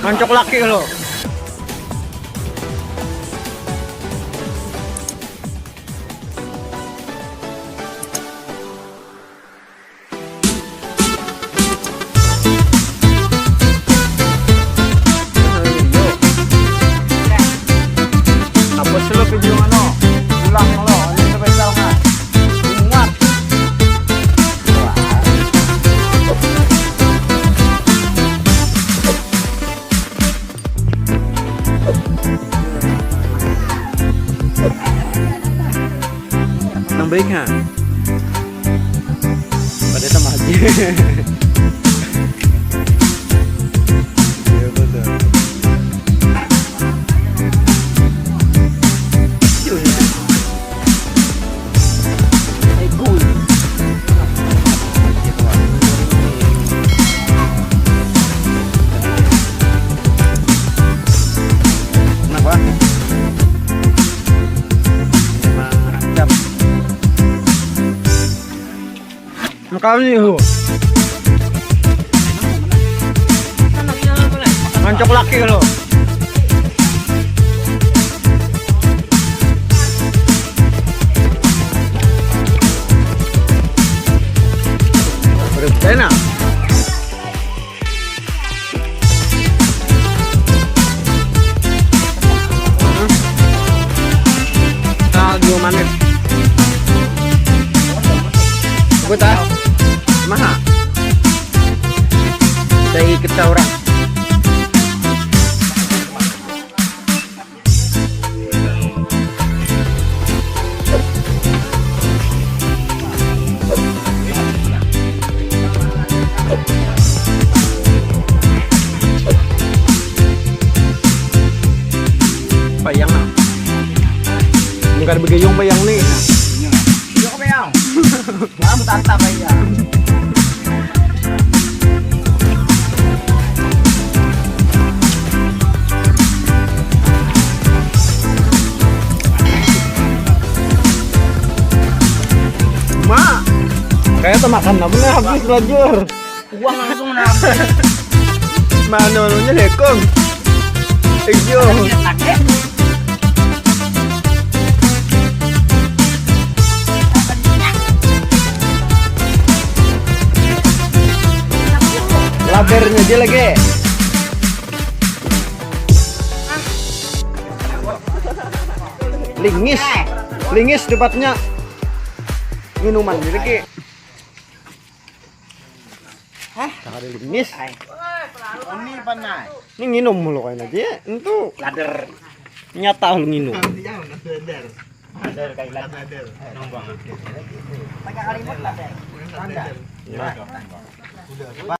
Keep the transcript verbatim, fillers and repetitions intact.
Mancok laki lo. Hapus dulu video mano. Ulang lo, ini sampai tahu nggak? Ingat. Nang baik ha. Pada sama aja. Iya betul. Kenapa? Macam. Makanya hu. Mancok laki lo. Udah enak. Nah, dua menit. Gue tah. Maha. Dari kita orang. Payang ah. Bukan begeyong payang nih. Iya, kebayang. Malam tata payang. Mak, kayak temakan apa nih habis belajar. Uang langsung menang. Mana ulunnya lekong. Iyo. Labernya aja lagi. Lingis. Lingis dapatnya. Minuman jadi ki. Hah? Jangan ada lingis. Ini panai. Ini nginum mulu kain aja. Itu lader. Nyata lu nginum. Lader kayak lader. Nongkrong. Pakai kalimut lader. Nah.